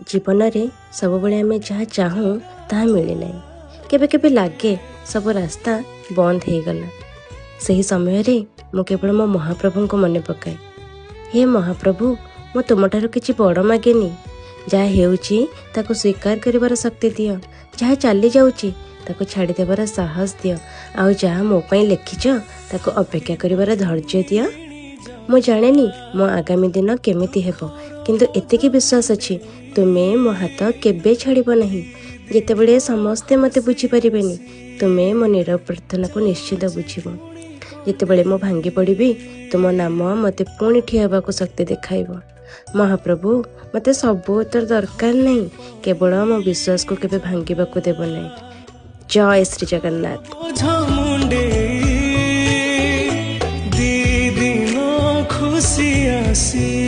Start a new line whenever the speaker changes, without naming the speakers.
ଜୀବନରେ ସବୁବେଳେ ଆମେ ଯାହା ଚାହୁଁ ତାହା ମିଳେ ନାହିଁ। କେବେ କେବେ ଲାଗେ ସବୁ ରାସ୍ତା ବନ୍ଦ ହେଇଗଲା। ସେହି ସମୟରେ ମୁଁ କେବଳ ମୋ ମହାପ୍ରଭୁଙ୍କୁ ମନେ ପକାଏ। ହେ ମହାପ୍ରଭୁ, ମୁଁ ତୁମଠାରୁ କିଛି ବଡ଼ ମାଗେନି। ଯାହା ହେଉଛି ତାକୁ ସ୍ୱୀକାର କରିବାର ଶକ୍ତି ଦିଅ, ଯାହା ଚାଲି ଯାଉଛି ତାକୁ ଛାଡ଼ିଦେବାର ସାହସ ଦିଅ, ଆଉ ଯାହା ମୋ ପାଇଁ ଲେଖିଛ ତାକୁ ଅପେକ୍ଷା କରିବାର ଧୈର୍ଯ୍ୟ ଦିଅ। ମୁଁ ଜାଣେନି ମୋ ଆଗାମୀ ଦିନ କେମିତି ହେବ, କିନ୍ତୁ ଏତିକି ବିଶ୍ୱାସ ଅଛି, ତୁମେ ମୋ ହାତ କେବେ ଛାଡ଼ିବ ନାହିଁ। ଯେତେବେଳେ ସମସ୍ତେ ମୋତେ ବୁଝିପାରିବେନି, ତୁମେ ମୋ ନୀରବ ପ୍ରାର୍ଥନାକୁ ନିଶ୍ଚିତ ବୁଝିବ। ଯେତେବେଳେ ମୁଁ ଭାଙ୍ଗି ପଡ଼ିବି, ତୁମ ନାମ ମୋତେ ପୁଣି ଠିଆ ହେବାକୁ ଶକ୍ତି ଦେଖାଇବ। ମହାପ୍ରଭୁ, ମୋତେ ସବୁ ଉତ୍ତର ଦରକାର ନାହିଁ, କେବଳ ମୋ ବିଶ୍ୱାସକୁ କେବେ ଭାଙ୍ଗିବାକୁ ଦେବ ନାହିଁ। ଜୟ ଶ୍ରୀ ଜଗନ୍ନାଥ।
ବୋଝ ମୁଣ୍ଡେଇ ଦି ଦିନ ଖୁସି ଆସି।